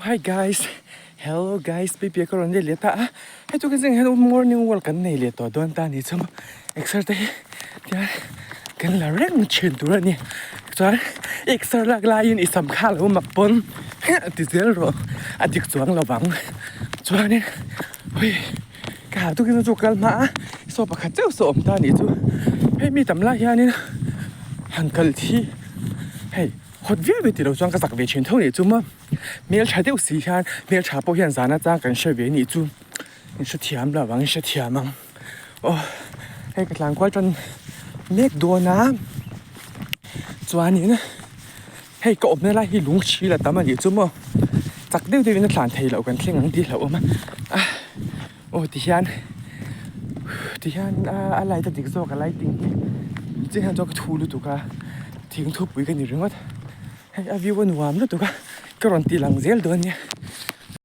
Hi guys, hello guys, baby ka rawn let leh ta a, hei chu ka zing hian morning walk kan nei leh tawh dawn ta a ni chu maw exer te hi tihian kan la reng thin tur a ni chuan exer lak laiin i sam kha lo mak pawn ti zel rawh a dik chuang lo vang chuanin hei ka ha tukin chu kal hma a saw pakhat chauh saw awm ta a nih chu hei mi tam lai hianin han kal thi hei. Hawt viau ve tilo chuan ka zak ve thin tho nih chu maw hmeltha deuh si hian hmeltha pawh hian zan atang kan hre ve nih chu in hrethiam lo ang in hrethiam ang aw hei ka tlan kual tan mek dawn a chuanin hei ka awmna lai hi lung thi la tam a nih chu maw chak deuh deuhin a tlan theih loh kan thleng ang tih hlauhawm a ah aw tihian tihian a light a dik zawk a lighting hi chiah hian chuan ka thu lutuk a thing thupui ka ni ringawt hei a view a nuam lutuk a ka rawn ti lang zel dawn nia.